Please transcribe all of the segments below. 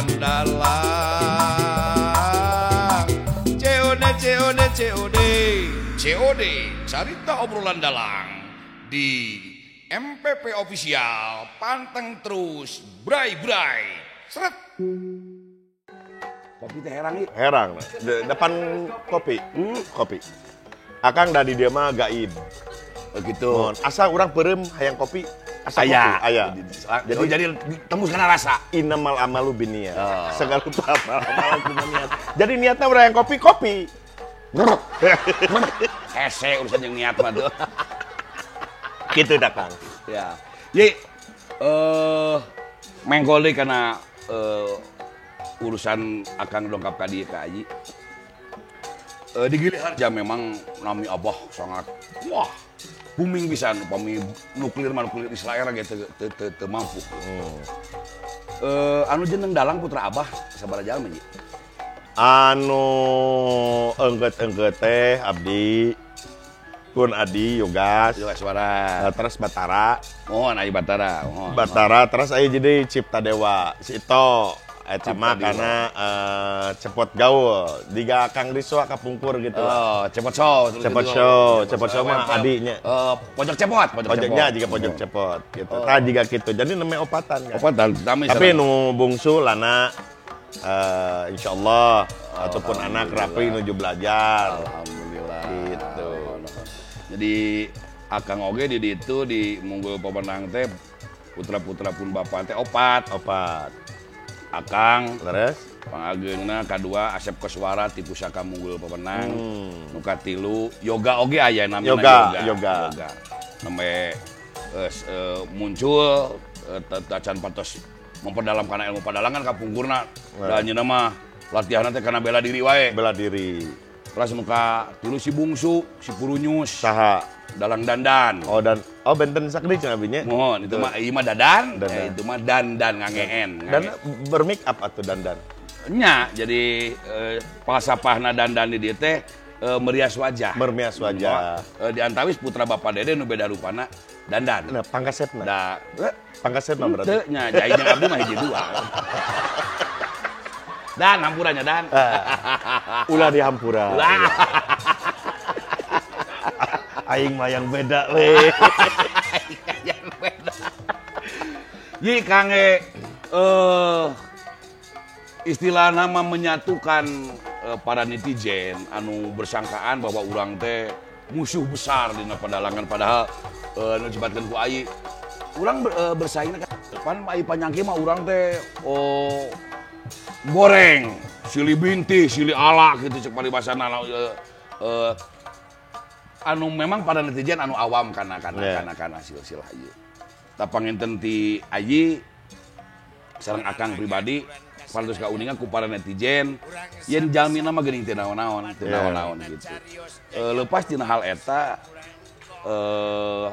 Obrolan dalang. COD COD COD COD Carita Obrolan Dalang di MPP Official, panteng terus bray bray seret. Kopi teh herang ieu. Herang. Depan kopi. Kopi. Akang da di dieu mah gaib. Begitu. Mohon. Asa urang peureum hayang kopi, asa Aya. kopi aya. Jadi tembus kana rasa. Innamal amalu binniyat. Oh. Segala rupa amal amalan niat. Jadi niatnya urang hayang kopi, kopi. Hese urusan yang niat mah tuh. Gitu dah, Kang. Ya. Ye mengkol deui kana urusan akang dongkap ka dieu ka Ayi. Di Gili Harja memang nami Abah sangat wah booming pisan, upami nuklir mah nuklir Israel ge teu mampu. Anu jeneng dalang putra Abah sabaraha jalma, Ji? Anu enggeut-enggeut teh abdi pun Adi Yogas. Yogas Suara. Terus Batara. Mohon Ayi Batara, mohon. Batara terus aya jadi Cipta Dewa si Ito. Eta mah Cipta Dewa. Karena cepot gaul diga Kang Riswa kapungkur gitu lah. Oh, Cepot Show. Terus Cepot gitu. Show, Cepot Show mah adinya. Pojok cepot, pojok Pojoknya cepot. juga pojok cepot gitu. Tah jiga gitu. Jadi namanya opatan kan. Opatan, tami Tapi sareng. nu bungsu lana insyaallah ataupun anak Rapri nuju belajar. Alhamdulillah. Gitu. Jadi akang oge di ditu di Munggul Pemenang teh putra-putra pun bapak teh opat. Opat. Akang Terus pangageungna kadua Asep Koswara ti Pusaka Munggul Pemenang. Nu katilu Yoga oge aya namina. Yoga, Yoga. Yoga. Yoga. Nembe muncul tacan patos memperdalam kana ilmu padalangan kapungkurna. Da anjeunna mah latihanna teh kana bela diri wae. Bela diri. Terus nu katilu si bungsu, si Purunyus. Saha? Dalang Dandan. Oh, dan oh benten sakdi cenah abinya. Mohon, itu mah ieu mah Dadan, Dadan. Itu mah dandan ngangeen. Dan bermake up atuh dandan. Nya, jadi falsafahna dandan di dieu teh merias wajah. Merias wajah. Di antawis putra Bapak Dede nu beda rupana dandan. Nah, pangkasepna. Da, Pangkasepna berarti. Teu nya, jai jeung abdi mah hiji dua. Dan hampurannya dan. Ulah dihampura. Ulah. Aing mah yang beda we. Yang beda. Yi kange istilah nama menyatukan para netizen anu bersangkaan bahwa urang teh musuh besar dina padalangan, padahal nu disebatkeun ku Ayi urang bersaing kan pan Ayi panyangki mah urang teh oh goreng silih bintih silih ala gitu cek paribasana anu memang para netizen anu awam kana kana kana kana silsilah ieu. Tah panginten ti Ayi sareng akang pribadi parantos kauningan ku para netizen yen jalmina mah geuning teu naon-naon, teu naon-naon gitu. Lepas tina hal eta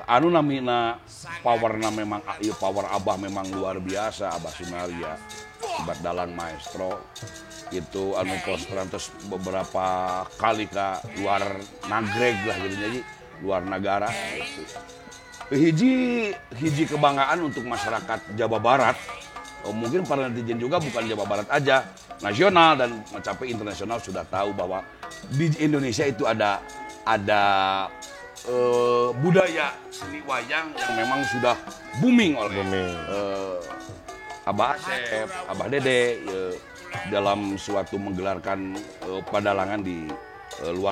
anu namina powerna memang ieu power Abah memang luar biasa, Abah Sunarya Sobat Dalang Maestro itu anu pos parantos beberapa kali ka luar nagreg lah gitu, jadi luar negara gitu. Hiji hiji kebanggaan untuk masyarakat Jawa Barat, mungkin para netizen juga bukan Jawa Barat aja, nasional dan mencapai internasional sudah tahu bahwa di Indonesia itu ada budaya seni wayang yang memang sudah booming oleh Booming. Abah Asep, Abah Dede dalam suatu menggelarkan padalangan di luar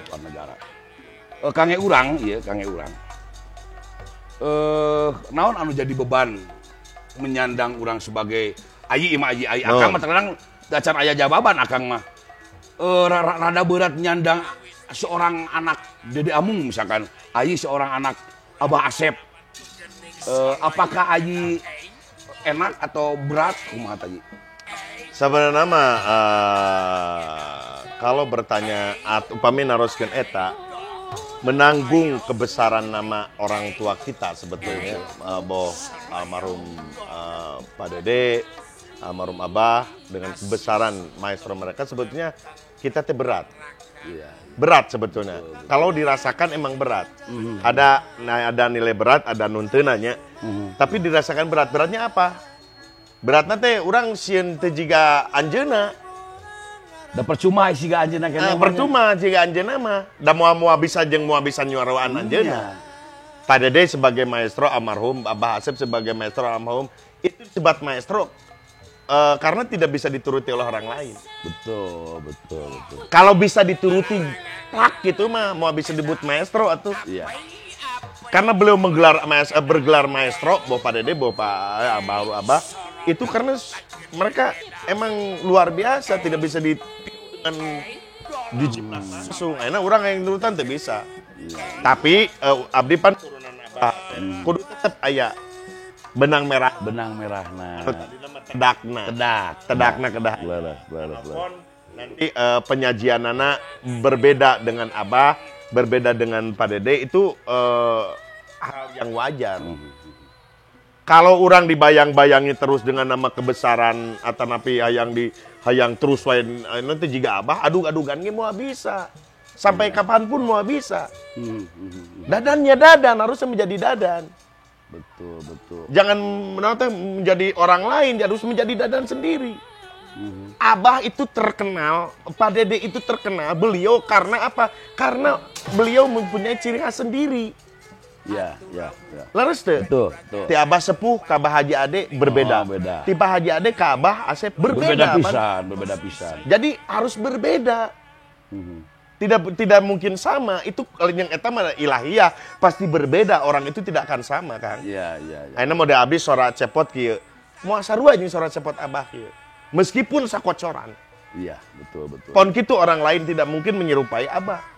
luar negara. Kange urang, iya kange urang. Naon anu jadi beban menyandang urang sebagai ayi imah ayi ayi akang mah terkadang dacan aya jawaban akang mah. Rada berat menyandang seorang anak Dede Amung misalkan, Ayi seorang anak Abah Asep. Apakah Ayi enak atau berat kumaha tadi? Sebenarnya mah kalau bertanya upami naroskeun eta menanggung kebesaran nama orang tua kita sebetulnya, boh almarhum Pak Dede, almarhum Abah, dengan kebesaran maestro mereka sebetulnya kita teh berat. Iya. Berat sebetulnya. Betul, betul. Kalau dirasakan emang berat. Ada nah, ada nilai berat, ada nunteunanya. Tapi dirasakan berat. Beratnya apa? Beratna teh urang sieun teu jiga anjeunna. Da percuma siga anjeunna keneh. Percuma jiga anjeunna mah. Da moal bisa jeung moal bisa nyuaroan anjeunna. Pak Dede sebagai maestro almarhum, Abah Asep sebagai maestro almarhum, itu disebut maestro karena tidak bisa dituruti oleh orang lain. Betul, betul, betul. Kalau bisa dituruti plak gitu mah mau bisa disebut maestro atuh. Iya. Karena beliau menggelar bergelar maestro, bawa Pak Dede, bawa Pak Abah, Abah, itu karena mereka emang luar biasa, tidak bisa ditiru dengan dijiplak langsung. Akhirnya orang yang turutan tidak bisa. Iya. Tapi abdi pan turunan Abah, kudu tetep aya benang merah. Benang merah nah. Tedakna. Tedak. Tedakna kedah. Leres, leres, leres. Nanti penyajianana berbeda dengan Abah, berbeda dengan Pak Dede, itu hal yang wajar. Kalau orang dibayang-bayangi terus dengan nama kebesaran atau napi hayang di hayang terus lain nanti jika Abah adug-adugan ge moal bisa. Sampai kapanpun moal bisa. Dadannya dadan, harusnya menjadi dadan. Betul, betul. Jangan nanti menjadi orang lain, harus menjadi dadan sendiri. Abah itu terkenal, Pak Dede itu terkenal, beliau karena apa? Karena beliau mempunyai ciri khas sendiri. Iya, iya, ya. Leres teu? Betul, betul. Ti Abah sepuh ka Abah Haji Ade berbeda. Oh, beda. Ti Pak Haji Ade ka Abah Asep berbeda. Berbeda pisan, berbeda pisan. Jadi harus berbeda. Tidak mungkin sama. Itu yang eta mah ilahiyah, pasti berbeda. Orang itu tidak akan sama, Kang. Iya, iya, iya. Ayeuna mode abis sora cepot kieu. Moal sarua jeung sora cepot Abah kieu. Meskipun sakocoran. Iya, betul, betul. Pon kitu orang lain tidak mungkin menyerupai Abah.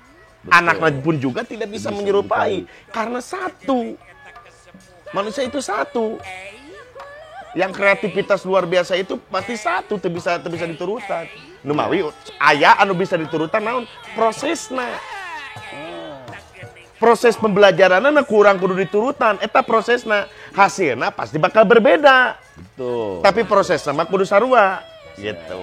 Anaknya pun juga tidak bisa menyerupai. Karena satu. Manusia itu satu. Yang kreativitas luar biasa itu pasti satu, teu bisa diturutan. Nu mawi aya anu bisa diturutan naon? Prosesna. Proses pembelajaranna kurang kudu diturutan, eta prosesna. Hasilna pasti bakal berbeda. Betul. Tapi prosesna mah kudu sarua gitu.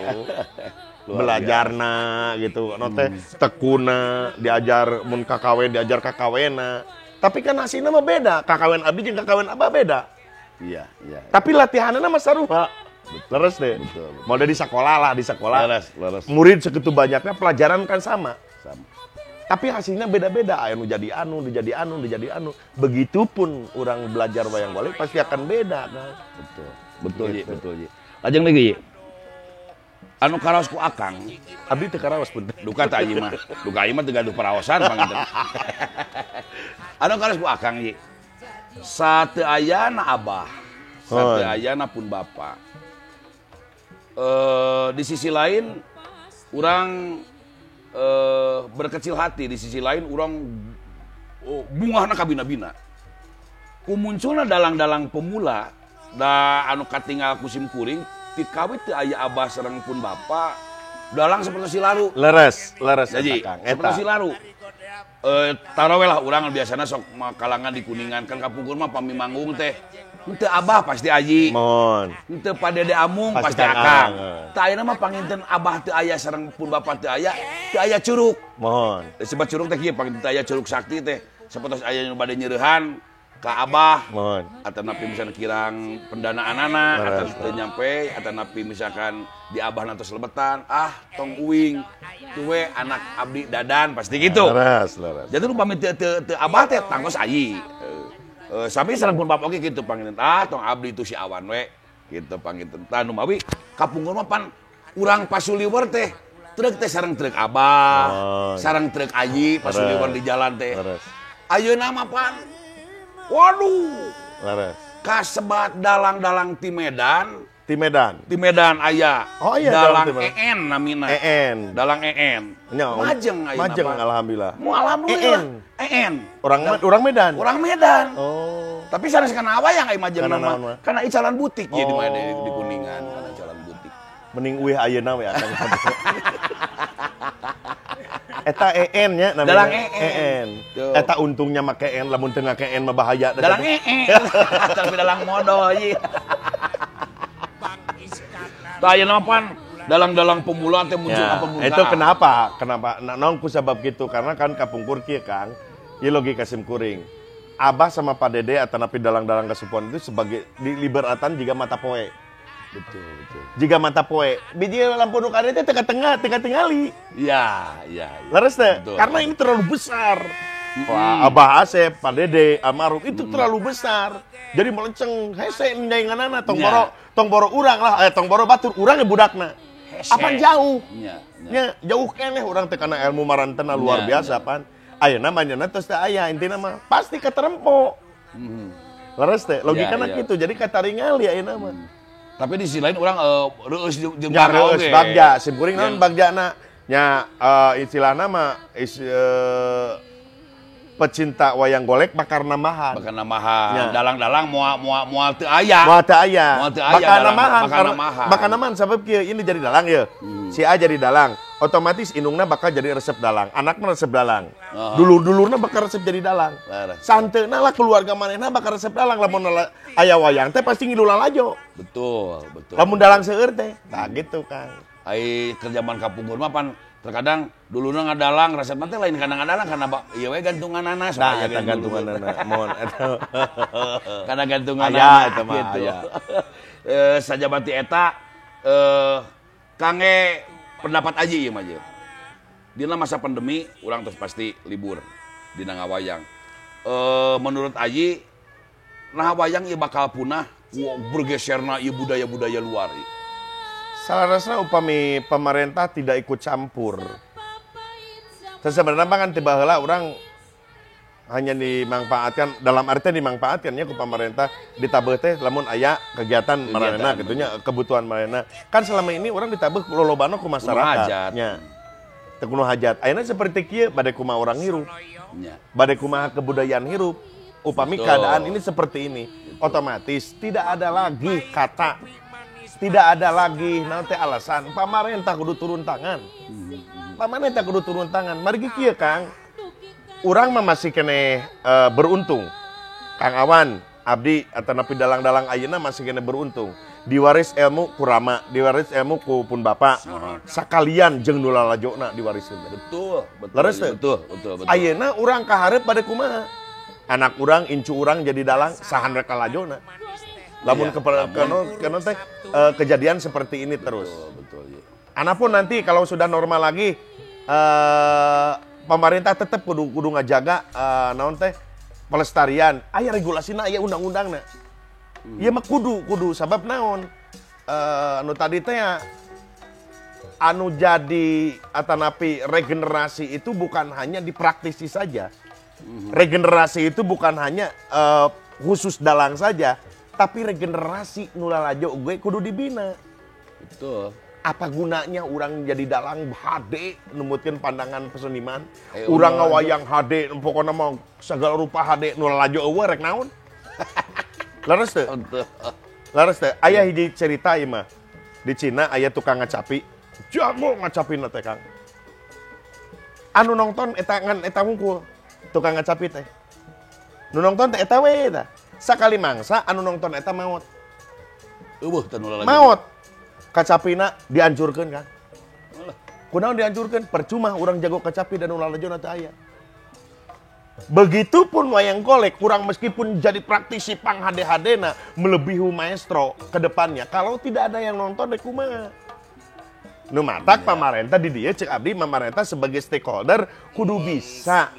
Belajarna gitu, no teh tekuna diajar mun kakawen diajar kakawena. Tapi kan hasilna mah beda, kakawen abdi jeung kakawen abah beda. Iya, iya. Tapi latihanna mah sarua. Leres deh. Betul, betul. Mau di sekolah lah, di sekolah. Leres, leres. Murid segitu banyaknya pelajaran kan sama. Sama. Tapi hasilnya beda-beda. Anu jadi anu, jadi anu, jadi anu. Begitupun orang belajar wayang golek pasti akan beda kan. Betul. Betul, gitu. Ji, betul, Ji. Lajeng lagi, Ji. Anu karaos ku Akang, abdi teu karaos pun. Duka teh ieu mah. Duka ieu mah teu gaduh paraosan panginten. Anu karaos ku Akang, Ji. Sateu ayana Abah, sateu ayana pun Bapak. Di sisi lain urang berkecil hati, di sisi lain urang bungahna kabina-bina. Ku munculna dalang-dalang pemula da anu katinggal ku sim kuring ti kawit teu aya Abah sareng pun Bapak, dalang seperti si Laru. Leres, leres. Jadi, seperti si Laru. Tarawe lah urang biasana sok kalangan di Kuningan kan kapungkur mah pami manggung teh. Henteu Abah pasti Aji. Mohon. Henteu Pak Dede Amung pasti Akang. Tah ayeuna mah panginten Abah teu aya sareng pun Bapak teu aya curug. Mohon. Sebab curug teh kieu panginten teu aya curug sakti teh. Sapertos aya nu bade nyereuhan ka Abah. Mohon. Atanapi misalkan kirang pendanaanana atau teu nyampe atanapi misalkan di Abah nantos lebetan, ah tong uing tuwe anak abdi dadan pasti gitu. Leres, leres. Jadi upami teu teu Abah teh tangkos Ayi. Sami sareng pun Bapak oge kitu panginten, ah tong abdi itu si Awan we gitu panginten. Tah nu mawi kapungkur mah pan urang pasuliwer teh truk teh sareng truk Abah, sareng truk Ayi pasuliwer di jalan teh. Ayeuna mah pan waduh. Leres. Kasebat dalang-dalang ti Medan. Ti Medan. Ti Medan aya. Oh iya, dalang EN namina. EN. Dalang EN. Majeng ayeuna. Majeng alhamdulillah. Mu alhamdulillah. EN. Orang Medan. Orang Medan. Oh. Tapi sanes kana wayang aya majeng nama. Kana icalan butik ieu di di Kuningan, kana icalan butik. Mending uih ayeuna we akang. Eta EN nya namanya. Dalang EN. Eta untungnya make N, lamun teu ngake N mah bahaya. Dalang EN. Tapi dalang modal ieu. Tah ayeuna mah pan dalang-dalang pemula teh muncul ya, apa pemula. Itu kenapa? Kenapa? Naon ku sabab gitu? Karena kan kapungkur kieu Kang, ieu logika sim kuring. Abah sama Pak Dede atanapi dalang-dalang kasupuan itu sebagai diliberatan juga mata poe. Betul, betul. Jika mata poe, biji lampu nu kade teh teu tengah, teu katingali. Iya, iya. Leres teh? Karena ini terlalu besar. Wah, Abah Asep, Pak Dede, almarhum itu terlalu besar. Jadi melenceng hese nyainganana tong boro, tong boro urang lah, tong boro batur urang ge budakna. Apan jauh. Nya, jauh keneh urang teh kana ilmu marantena luar biasa pan. Ayeuna manyeuna tos teh aya intina mah pasti katerempo. Leres teh, logikana kitu. Jadi kataringali ayeuna mah. Tapi di sisi lain urang reueus jeung reueus bagja, sim kuring naon bagjana? Nya istilahna mah pecinta wayang golek bakar namahan. Bakar namahan. Dalang-dalang moal teu aya. Moal teu aya. Bakar namahan. Bakar namahan sabab kieu ini jadi dalang ye. Si A jadi dalang, otomatis indungna bakal jadi resep dalang, anakna resep dalang. Dulur-dulurna bakal resep jadi dalang. Santeuna lah keluarga manehna bakal resep dalang lamun aya wayang teh pasti ngilu lalajo. Betul, betul. Lamun dalang seueur teh. Tah gitu Kang. Ai kerjaman kapungkur mah pan terkadang duluna ngadalang resepna teh lain kana ngadalang kana ieu we gantunganana. Nah, eta gantunganana. Mohon eta. Kana gantunganana eta mah gitu. Sajabati eta kangge pendapat aja ieu mah ieu. Dina masa pandemi urang terus pasti libur dina ngawayang. Menurut Aji nah wayang ieu bakal punah bergeserna ieu budaya-budaya luar ieu. Salarasna upami pemerintah tidak ikut campur. Sebenarnya kan tiba heula urang hanya dimanfaatkan dalam artian dimanfaatkannya ku pemerintah ditabeuh teh lamun aya kegiatan maranehna kitu nya kebutuhan maranehna. Kan selama ini urang ditabeuh lolobana ku masyarakat nya. Teu kudu hajat. Ayeuna seperti kieu bade kumaha urang hirup. Bade kumaha kebudayaan hirup. Upami keadaan ini seperti ini, otomatis tidak ada lagi kata, tidak ada lagi nanti alasan pamarentah kudu turun tangan. Pamarentah kudu turun tangan. Margi kieu Kang, urang mah masih keneh beruntung. Kang Awan, abdi atanapi dalang-dalang ayeuna masih keneh beruntung. Diwaris ilmu ku rama, diwaris ilmu ku pun bapak. Sakalian jeung nu lalajona diwariskeun. Betul, betul. Leres teu? Betul, betul, betul. Ayeuna urang kaharep bade kumaha? Anak urang, incu urang jadi dalang, sahan rek lalajona. Lamun ke teh kejadian seperti ini terus. Betul, betul, iya. Anak pun nanti kalau sudah normal lagi pemerintah tetap kudu ngajaga naon teh pelestarian. Aya regulasina, aya undang-undangna. Ieu mah kudu sabab naon? Anu tadi teh anu jadi atanapi regenerasi itu bukan hanya di praktisi saja. Regenerasi itu bukan hanya khusus dalang saja, tapi regenerasi nu lalajo gue kudu dibina. Betul. Apa gunanya orang jadi dalang HD numutkeun pandangan peseniman, urang ngawayang HD pokona mah segala rupa HD nu lalajo eueuh rek naon? Leres teu? Leres teu? Aya hiji cerita ieu mah. Di Cina aya tukang ngacapi, jago ngacapina teh Kang. Anu nonton eta ngan eta hungkul tukang ngacapi teh. Nu nonton teh eta we tah. Sakali mangsa anu nonton eta maot. Eueuh teh nu lalajo. Maot. Kacapina dihancurkeun Kang. Kunaon dihancurkeun? Percuma urang jago kacapi dan nu lalajona teu aya. Begitupun wayang golek, kurang meskipun jadi praktisi pang HD-HD-na melebihi maestro ke depannya. Kalau tidak ada yang nonton rek kumaha? Nu matak pamarentah di dieu cek abdi pamarentah sebagai stakeholder kudu bisa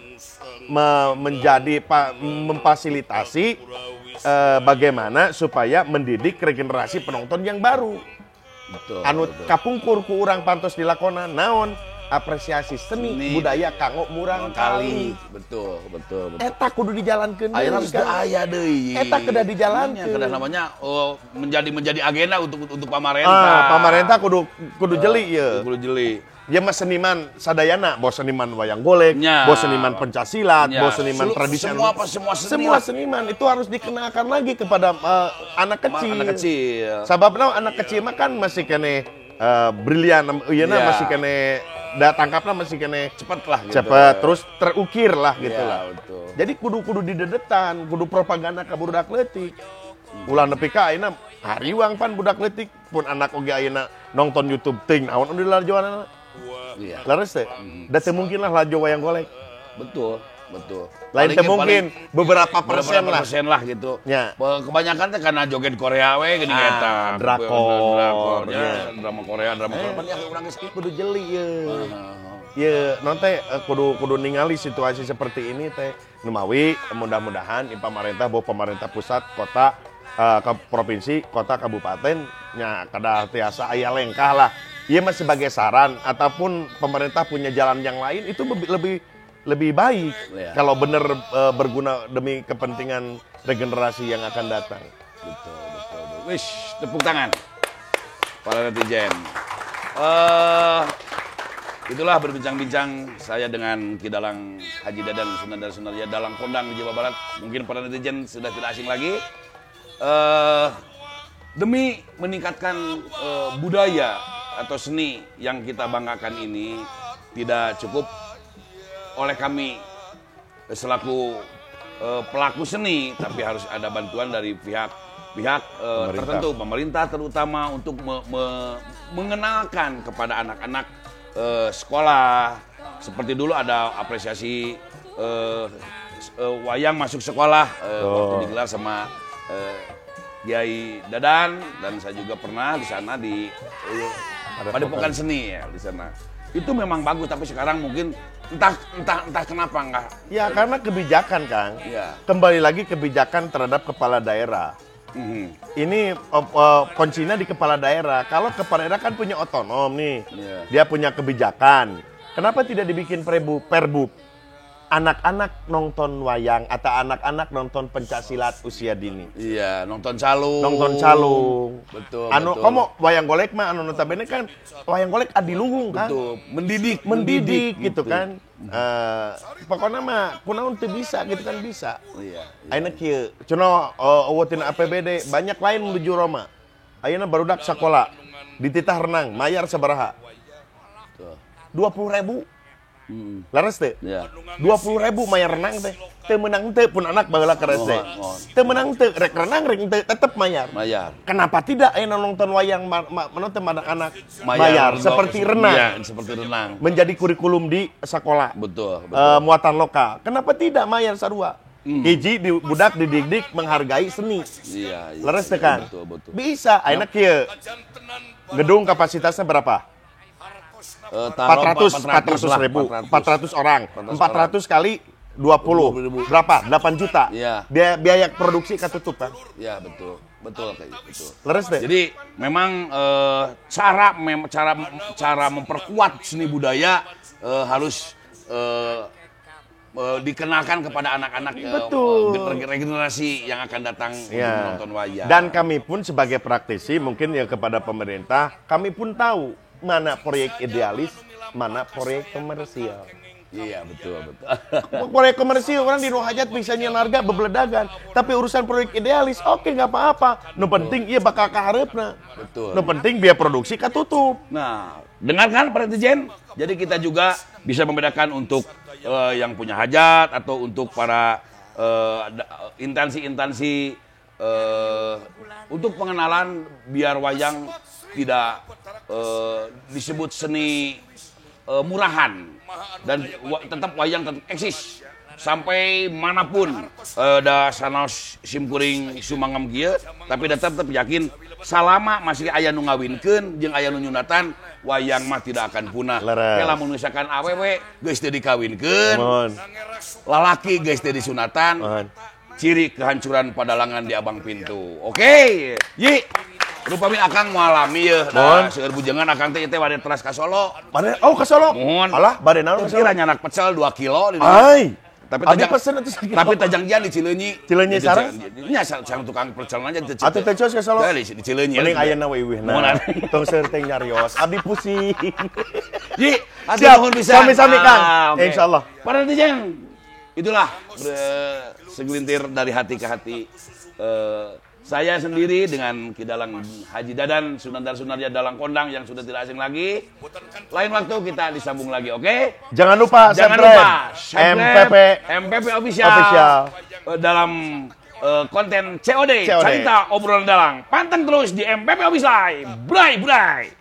menjadi memfasilitasi bagaimana supaya mendidik regenerasi penonton yang baru. Betul, anu betul. Kapungkur ku urang pantos dilakonan naon apresiasi seni budaya kanggo murang kali. Betul, betul, betul. Eta kudu dijalankeun deui. Ayeuna geus aya deui. Eta kedah dijalankeun. Kedah namanya menjadi agenda untuk pamarentah. Pamarentah kudu jeli ieu. Kudu jeli. Ya mah seniman sadayana, boh seniman wayang golek, boh seniman pencaksilat, boh seniman tradisional. Semua seni. Semua seniman itu harus dikenalkan lagi kepada anak kecil. Anak kecil. Sababna anak kecil mah kan masih kene brilian, ieu na masih kene da tangkapna masih kene cepet lah gitu. Cepet, terus terukir lah gitu lah. Betul. Jadi kudu didedetan, kudu propaganda ka budak leutik. Ulah nepi ka ayeuna hariwang pan budak leutik pun anak oge ayeuna nonton YouTube ting naon anu dilalajoanana. Iya. Leres teh. Da teu mungkin lah lajo wayang golek. Betul. Betul. Lain teu mungkin beberapa persen lah. Persen lah gitu. Ya. Kebanyakan teh karena joget Korea we geuning eta. Drakor. Ya, drama Korea, drama Korea. Pan ya urang geus kudu jeli ye. Ye, non teh kudu ningali situasi seperti ini teh. Numawi mudah-mudahan pemerintah bahwa pemerintah pusat, kota, ke provinsi, kota, kabupaten nya kada tiasa aya lengkah lah. Ieu mah sebagai saran ataupun pemerintah punya jalan yang lain itu lebih baik ya. Kalau benar berguna demi kepentingan regenerasi yang akan datang. Betul, betul. Wish, tepuk tangan para netizen. Itulah berbincang-bincang saya dengan Ki Dalang Haji Dadan Sunandar Sunarya, dalang kondang di Jawa Barat. Mungkin para netizen sudah tidak asing lagi. Demi meningkatkan budaya atau seni yang kita banggakan ini, tidak cukup oleh kami selaku pelaku seni, tapi harus ada bantuan dari pihak-pihak tertentu, pemerintah terutama untuk mengenalkan kepada anak-anak sekolah. Seperti dulu ada apresiasi wayang masuk sekolah waktu digelar sama Kiai Dadan, dan saya juga pernah di sana di Padepokan Seni ya di sana. Itu memang bagus, tapi sekarang mungkin entah kenapa enggak. Ya karena kebijakan, Kang. Ya. Kembali lagi kebijakan terhadap kepala daerah. Mm-hmm. Ini kuncinya di kepala daerah. Kalau kepala daerah kan punya otonom nih. Yeah. Dia punya kebijakan. Kenapa tidak dibikin perbub? Anak-anak nonton wayang atau anak-anak nonton pencak silat usia dini. Iya, nonton calung. Nonton calung. Betul. Anu, betul. Kamu wayang golek mah anu notabene kan wayang golek adiluhung kan. Betul. Mendidik gitu kan. Pokoknya mah kunaon teu bisa gitu kan bisa. Iya. Ayeuna kieu, cenah eueuh tina APBD banyak lain menuju Roma. Ayeuna barudak sakola dititah renang, mayar sabaraha? 20.000. Laras teh? Ya. 20.000 mayar renang teh. Teu meunang teu pun anak baheula ka rese. Teu meunang teu rek renang rek teu tetep mayar. Mayar. Kenapa tidak aya nonton wayang menonton anak-anak mayar seperti renang. Ya, seperti renang. Menjadi kurikulum di sekolah. Betul, betul. Muatan lokal. Kenapa tidak mayar sarua? Hiji di budak dididik menghargai seni. Iya, iya. Leres teh kan? Betul, betul. Bisa, ayeuna kieu. Gedung kapasitasnya berapa? 400 ribu, 400 orang, 400 kali 20, berapa? 8 juta. Ya. Biaya produksi ketutup kan? Ya betul, betul kayak gitu. Leres deh. Jadi memang cara memperkuat seni budaya harus dikenalkan kepada anak-anak, regenerasi yang akan datang untuk menonton wayang. Dan kami pun sebagai praktisi mungkin ya kepada pemerintah, kami pun tahu mana proyek idealis, mana proyek komersial. Iya, betul, betul. Proyek komersial orang di hajat bisa nyian harga bebeledagan, tapi urusan proyek idealis oke nggak apa-apa. Nu penting iya bakal kaharepna. Betul. Nu penting biaya produksi katutup. Nah, dengarkan para netizen. Jadi kita juga bisa membedakan untuk yang punya hajat atau untuk para intansi-intansi untuk pengenalan biar wayang tidak disebut seni murahan dan tetap wayang tetap eksis sampai manapun da sanos simkuring sumangam kieu, tapi tetap yakin salama masih aya nu ngawinkeun jeung aya nu nyunatan wayang mah tidak akan punah. Leres. Lamun misalkan awewe geus teu dikawinkeun, lalaki geus teu disunatan, ciri kehancuran padalangan di abang pintu. Oke, Yi. Rupami akang moal lami yeuh, da seueur bujangan akang teh teh bade teras ka Solo. Bade oh ka Solo. Mohon. Alah, bade naon ka Solo? Kira nyanak pecel 2 kilo di Ai. Tapi tajang pesen atuh sakilo. Tapi tajangjian di Cileunyi. Cileunyi sareng? Nya sareng tukang pecel aja di Cileunyi. Atuh teh cos ka Solo. Di Cileunyi. Mending ayeuna we iwihna. Tong seueur teh nyarios, abdi pusing. Yi, hatur nuhun pisan. Sami-sami Kang. Insyaallah. Para netizen, itulah segelintir dari hati ke hati. Saya sendiri dengan Ki Dalang Haji Dadan Sunandar Sunarya Dalang Kondang yang sudah tidak asing lagi. Lain waktu kita disambung lagi, oke? Okay? Jangan lupa subscribe MPP Official. Dalam konten COD, Carita Obrolan Dalang. Panteng terus di MPP Official. Bray, bray.